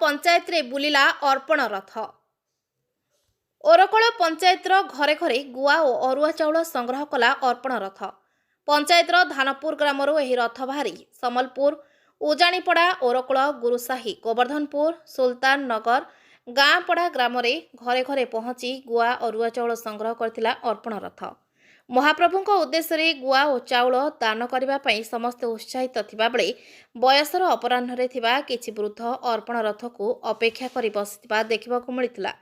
ପଞ୍ଚାୟତରେ ବୁଲିଲା ଅର୍ପଣ ରଥ। ଓରକୋଳ ପଞ୍ଚାୟତର ଘରେ ଘରେ ଗୁଆ ଓ ଅରୁଆ ଚାଉଳ ସଂଗ୍ରହ କଲା ଅର୍ପଣ ରଥ। ପଞ୍ଚାୟତର ଧାନପୁର ଗ୍ରାମରୁ ଏହି ରଥ ବାହାରି ସମଲପୁର, ଉଜାଣିପଡ଼ା, ଓରକୋଳ, ଗୁରୁସାହି, ଗୋବର୍ଦ୍ଧନପୁର, ସୁଲତାନ ନଗର, ଗାଁପଡ଼ା ଗ୍ରାମରେ ଘରେ ଘରେ ପହଞ୍ଚି ଗୁଆ, ଅରୁଆ ଚାଉଳ ସଂଗ୍ରହ କରିଥିଲା ଅର୍ପଣ ରଥ। ମହାପ୍ରଭୁଙ୍କ ଉଦ୍ଦେଶ୍ୟରେ ଗୁଆ ଓ ଚାଉଳ ଦାନ କରିବା ପାଇଁ ସମସ୍ତେ ଉତ୍ସାହିତ ଥିବାବେଳେ ବୟସର ଅପରାହ୍ନରେ ଥିବା କିଛି ବୃଦ୍ଧ ଅର୍ପଣ ରଥକୁ ଅପେକ୍ଷା କରି ବସିଥିବା ଦେଖିବାକୁ ମିଳିଥିଲା।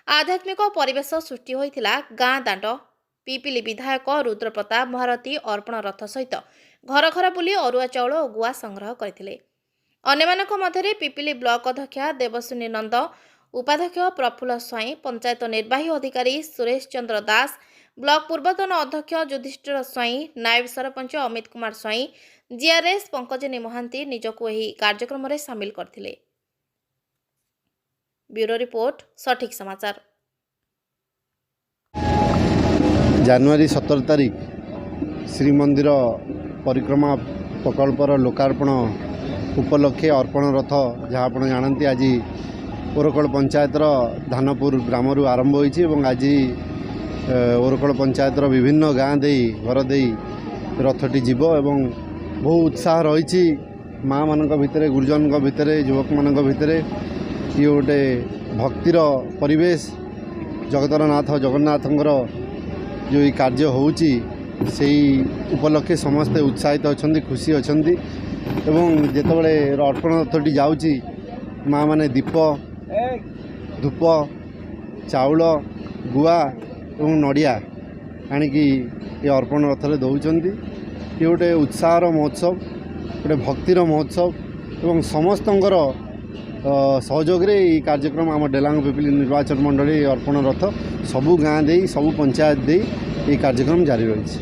ଆଧ୍ୟାତ୍ମିକ ପରିବେଶ ସୃଷ୍ଟି ହୋଇଥିଲା ଗାଁ ଦାଣ୍ଡ। ପିପିଲି ବିଧାୟକ ରୁଦ୍ରପ୍ରତାପ ମହାରଥୀ ଅର୍ପଣ ରଥ ସହିତ ଘର ଘର ବୁଲି ଅରୁଆ ଚାଉଳ ଓ ଗୁଆ ସଂଗ୍ରହ କରିଥିଲେ। ଅନ୍ୟମାନଙ୍କ ମଧ୍ୟରେ ପିପିଲି ବ୍ଲକ ଅଧ୍ୟକ୍ଷା ଦେବସୁନୀ ନନ୍ଦ, ଉପାଧ୍ୟକ୍ଷ ପ୍ରଫୁଲ୍ଲ ସ୍ୱାଇଁ, ପଞ୍ଚାୟତ ନିର୍ବାହୀ ଅଧିକାରୀ ସୁରେଶ ଚନ୍ଦ୍ର ଦାସ, ବ୍ଲକ ପୂର୍ବତନ ଅଧ୍ୟକ୍ଷ ଯୁଧିଷ୍ଠିର ସ୍ୱାଇଁ, ନାୟବ ସରପଞ୍ଚ ଅମିତ କୁମାର ସ୍ୱାଇଁ, ଜିଆର୍ଏସ୍ ପଙ୍କଜିନୀ ମହାନ୍ତି ନିଜକୁ ଏହି କାର୍ଯ୍ୟକ୍ରମରେ ସାମିଲ କରିଥିଲେ। ବ୍ୟୁରୋ ରିପୋର୍ଟ, ସଠିକ୍ ସମାଚାର। ଜାନୁଆରୀ 17 ତାରିଖ ଶ୍ରୀମନ୍ଦିର ପରିକ୍ରମା ପ୍ରକଳ୍ପର ଲୋକାର୍ପଣ ଉପଲକ୍ଷେ ଅର୍ପଣ ରଥ, ଯାହା ଆପଣ ଜାଣନ୍ତି, ଆଜି ଓରକୋଳ ପଞ୍ଚାୟତର ଧାନପୁର ଗ୍ରାମରୁ ଆରମ୍ଭ ହୋଇଛି ଏବଂ ଆଜି ଓରକୋଳ ପଞ୍ଚାୟତର ବିଭିନ୍ନ ଗାଁ ଦେଇ, ଘର ଦେଇ ରଥଟି ଯିବ ଏବଂ ବହୁ ଉତ୍ସାହ ରହିଛି ମାଆମାନଙ୍କ ଭିତରେ, ଗୁରୁଜନଙ୍କ ଭିତରେ, ଯୁବକମାନଙ୍କ ଭିତରେ। ଇଏ ଗୋଟେ ଭକ୍ତିର ପରିବେଶ। ଜଗତର ନାଥ ଜଗନ୍ନାଥଙ୍କର ଯେଉଁ ଏଇ କାର୍ଯ୍ୟ ହେଉଛି, ସେଇ ଉପଲକ୍ଷେ ସମସ୍ତେ ଉତ୍ସାହିତ ଅଛନ୍ତି, ଖୁସି ଅଛନ୍ତି ଏବଂ ଯେତେବେଳେ ଅର୍ପଣ ରଥଟି ଯାଉଛି, ମାଆମାନେ ଦୀପ, ଧୂପ, ଚାଉଳ, ଗୁଆ ଏବଂ ନଡ଼ିଆ ଆଣିକି ଏ ଅର୍ପଣ ରଥରେ ଦେଉଛନ୍ତି। ଇଏ ଗୋଟେ ଉତ୍ସାହର ମହୋତ୍ସବ, ଗୋଟେ ଭକ୍ତିର ମହୋତ୍ସବ ଏବଂ ସମସ୍ତଙ୍କର ସହଯୋଗରେ ଏଇ କାର୍ଯ୍ୟକ୍ରମ ଆମ ଡେଲାଙ୍ଗ ପିପିଲି ନିର୍ବାଚନ ମଣ୍ଡଳୀ ଅର୍ପଣ ରଥ ସବୁ ଗାଁ ଦେଇ, ସବୁ ପଞ୍ଚାୟତ ଦେଇ ଏଇ କାର୍ଯ୍ୟକ୍ରମ ଜାରି ରହିଛି।